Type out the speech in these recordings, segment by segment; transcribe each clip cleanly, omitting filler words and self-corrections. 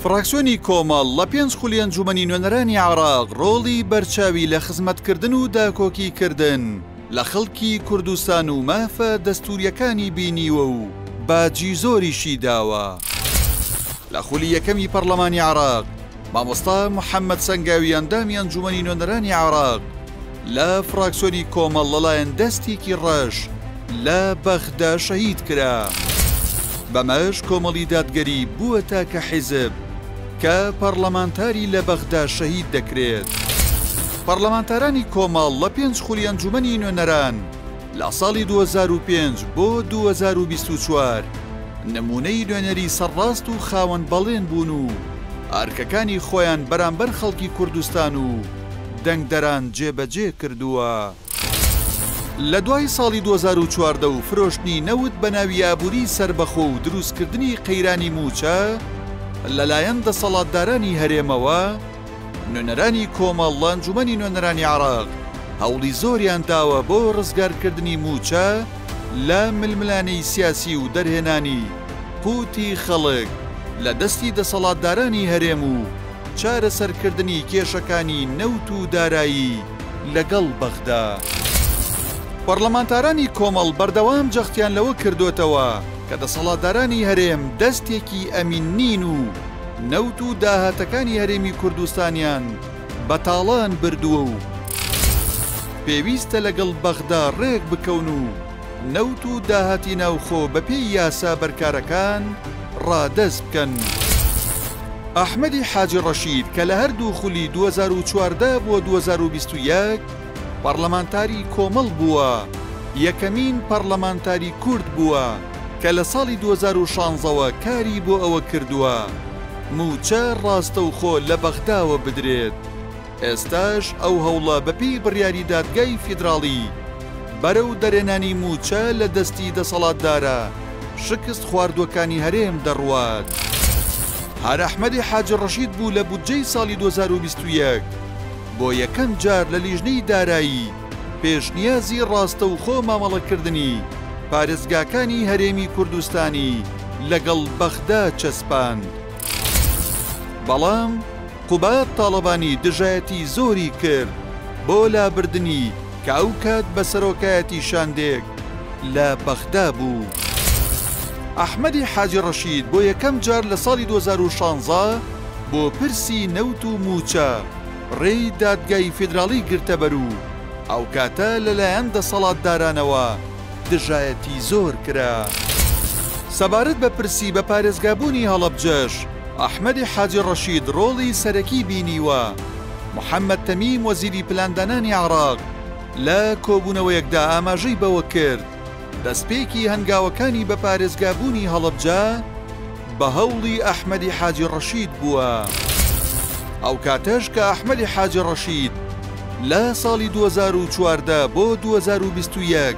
فراکسیۆنی کۆمەڵ لە پێنج خولی ئەنجومەنی نوێنەرانی عێراق ڕۆڵی بەرچاوی لە خزمەتکردن و داکۆکیکردن لە خەڵکی کوردستان و مافە دەستوورییەکانی بینیوە و باجی زۆریشی داوە. لە خولی یەکەمی پەڕلەمانی عێراق، مامۆستا محەمەد سەنگاوی ئەندامی ئەنجومەنی نوێنەرانی عێراق لە فراکسیۆنی کۆمەڵ لەلایەن دەستێکی ڕەش لە بەغدا شەهید کرا. بەمەش کۆمەڵی دادگەری بووە تاکە حیزب کە پەڕلەمانتاری لە بەغدا شەهید دەکرێت. پەڕلەمانتارانی کۆمەڵ لە پێنج خولی ئەنجومەنی نوێنەران لە ساڵی 2005 بۆ 2024 نموونەی نوێنەری سەرڕاست و خاوەن بەڵێن بوون و ئەرکەکانی خۆیان بەرامبەر خەڵکی کوردستان و دەنگدەران جێبەجێ کردووە. لە دوای ساڵی 2014 و فرۆشتنی نەوت بە ناوی ئابووری سەربەخۆ و دروستکردنی قەیرانی مووچە لەلایەن دەسەڵاتدارانی هەرێمەوە، نوێنەرانی کۆمەڵ لە ئەنجومەنی نوێنەرانی عێراق هەوڵی زۆریان داوە بۆ ڕزگارکردنی مووچە لە ململانێی سیاسی و دەرهێنانی قوتی خەڵک لە دەستی دەسەڵاتدارانی هەرێم و چارەسەرکردنی کێشەکانی نەوت و دارایی لەگەڵ بەغدا. پەڕلەمانتارانی کۆمەڵ بەردەوام جەختیان لەوە کردۆتەوە کە دەسەڵاتدارانی هەرێم دەستێکی ئەمین نین و نەوت و داهاتەکانی هەرێمی کوردستانیان بە تاڵان بردووە و پێویستە لەگەڵ بەغدا ڕێک بکەون و نەوت و داهاتی ناوخۆ بەپێی یاسا بەرکارەکان ڕادەست بکەن. ئەحمەدی حاجی ڕەشید کە لە هەردوو خولی 2014 بۆ 2021 پەڕلەمانتاری کۆمەڵ بووە، یەکەمین پەڕلەمانتاری کورد بووە کە لە ساڵی 2016 وە کاری بۆ ئەوە کردووە مووچە ڕاستەوخۆ لە بەغداوە بدرێت. ئێستاش ئەو هەوڵە بەپێی بڕیاری دادگای فیدراڵی بەرەو دەرێنانی مووچە لە دەستی دەسەڵاتدارە شکست خواردووەکانی هەرێم دەڕوات. هەر ئەحمەدی حاجی ڕەشید بوو لە بودجەی ساڵی 2021 بۆ یەکەم جار لە لیژنەی دارایی پێشنیازی ڕاستەوخۆ مامەڵەکردنی پارێزگاکانی هەرێمی کوردستانی لەگەڵ بەغدا چەسپاند. بەڵام قوباد تاڵەبانی دژایەتی زۆری کرد بۆ لابردنی کە ئەوکات بە سەرۆکایەتی شاندێک لە بەغدا بوو. ئەحمەدی حاجی ڕەشید بۆ یەکەم جار لە ساڵی 2016 بۆ پرسی نەوت و مووچە ڕێی دادگای فیدراڵی گرتەبەر و ئەوکاتە لەلایەن دەسەڵاتدارانەوە دژایەتی زۆر کرا. سەبارەت بە پرسی بە پارێزگابوونی هەڵەبجەش، ئەحمەدی حاجی ڕەشید ڕۆڵی سەرەکی بینیوە. محەمەد تەمیم وەزیری پلاندانانی عێراق لە کۆبوونەوەیەکدا ئاماژەی بەوە کرد، دەستپێکی هەنگاوەکانی بە پارێزگابوونی هەڵەبجە بە هەوڵی ئەحمەدی حاجی ڕەشید بووە. ئەوکاتەش کە ئەحمەدی حاجی ڕەشید لە ساڵی 2014 بۆ 2021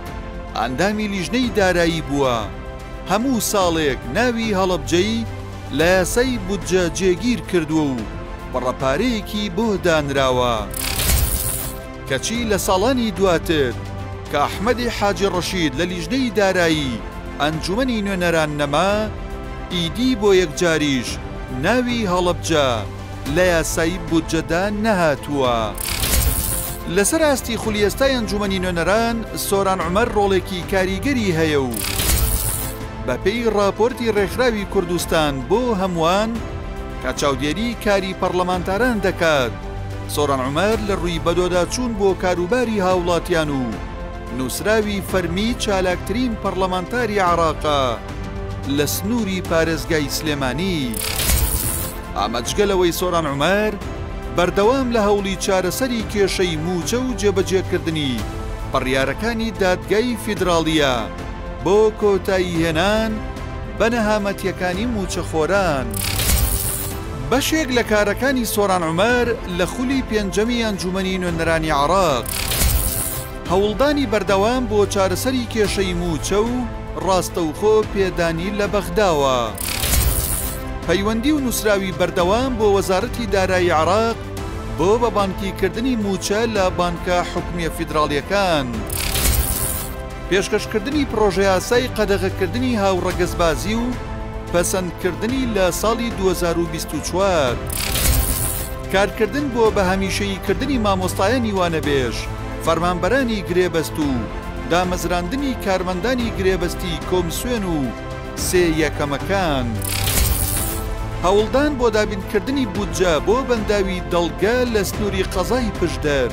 ئەندامی لیژنەی دارایی بووە، هەموو ساڵێک ناوی هەڵەبجەی لە یاسای بودجە جێگیر کردووە و بڕە پارەیەکی بۆ دانراوە. کەچی لە ساڵانی دواتر کە ئەحمەدی حاجی ڕەشید لە لیژنەی دارایی ئەنجومەنی نوێنەران نەما، ئیدی بۆ یەکجاریش ناوی هەڵەبجە لە یاسای بودجەدا نەهاتووە. لەسەر ئاستی خولی ئێستای ئەنجومەنی نوێنەران، سۆران عومەر ڕۆڵێکی کاریگەری هەیە و بەپێی ڕاپۆرتی ڕێکخراوی کوردستان بۆ هەمووان کە چاودێری کاری پەڕلەمانتاران دەکات، سۆران عومەر لە ڕووی بەدۆداچوون بۆ کاروباری هاوڵاتیان و نووسراوی فەرمی چالاکترین پەڕلەمانتاری عێراقە لە سنووری پارێزگای سلێمانی. ئەمە جگە لەوەی سۆران عومەر بەردەوام لە هەوڵی چارەسەری کێشەی مووچە و جێبەجێکردنی بڕیارەکانی دادگای فیدراڵییە بۆ کۆتاییهێنان بە نەهامەتییەکانی مووچەخۆران. بەشێک لە کارەکانی سۆران عومەر لە خولی پێنجەمی ئەنجوومەنی نوێنەرانی عێراق، هەوڵدانی بەردەوام بۆ چارەسەری کێشەی مووچە و ڕاستەوخۆ پێدانی لە بەغداوە. پەیوەندی و نووسراوی بەردەوام بۆ وەزارەتی دارایی عێراق بۆ بە بانکیکردنی مووچە لە بانکە حکومییە فیدراڵییەکان. پێشکەشکردنی پڕۆژەیاسای قەدەغەکردنی هاوڕەگەزبازی و. پەسەندکردنی لە ساڵی 2024. کارکردن بۆ بە هەمیشەییکردنی مامۆستایانی وانەبێژ، فەرمانبەرانی گرێبەست و دامەزراندنی کارمەندانی گرێبەستی کۆمسیۆن و سێ یەکەمەکان. هەوڵدان بۆ دابینکردنی بودجە بۆ بەنداوی دەڵگە لە سنووری قەزای پشدەر،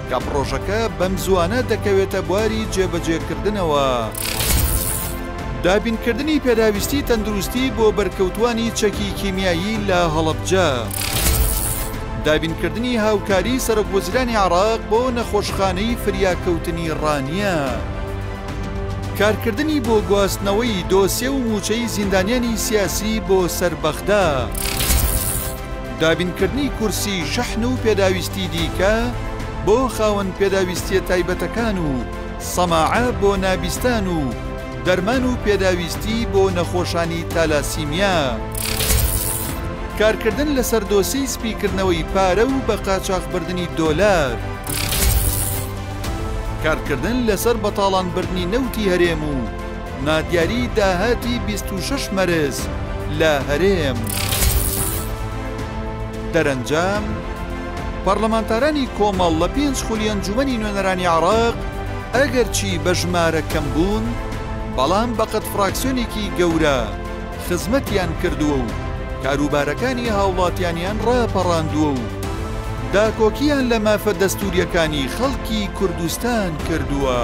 کە پڕۆژەکە بەمزووانە دەکەوێتە بواری جێبەجێکردنەوە. دابینکردنی پێداویستی تەندروستی بۆ بەرکەوتووانی چەکی کیمیایی لە هەڵەبجە. دابینکردنی هاوکاری سەرۆکوەزیرانی عێراق بۆ نەخۆشخانەی فریاکەوتنی ڕانیە. کارکردنی بۆ گواستنەوەی دۆسیە و مووچەی زیندانیانی سیاسی بۆ سەر بەغدا. دابینکردنی کورسی شەحن و پێداویستی دیکە بۆ خاوەن پێداویستییە تایبەتەکان و سەماعە بۆ نابیستان و دەرمان و پێداویستی بۆ نەخۆشانی تالاسیمیا. کارکردن لەسەر دۆسیەی سپیکردنەوەی پارە و بە قاچاخبردنی دۆلار. کارکردن لەسەر بەتاڵانبردنی نەوتی هەرێم و نادیاری داهاتی 26 مەرز لە هەرێم. دەرەنجام، پەرلەمانتارانی کۆمەڵ لە پێنج خولی ئەنجومەنی نوێنەرانی عێراق ئەگەرچی بە ژمارە کەم بوون، بەڵام بەقەد فراکسیۆنێکی گەورە خزمەتیان کردووە و کاروبارەکانی هاوڵاتیانیان ڕاپەڕاندووە و داکۆکییان لە مافە دەستوورییەکانی خەڵکی کوردستان کردووە.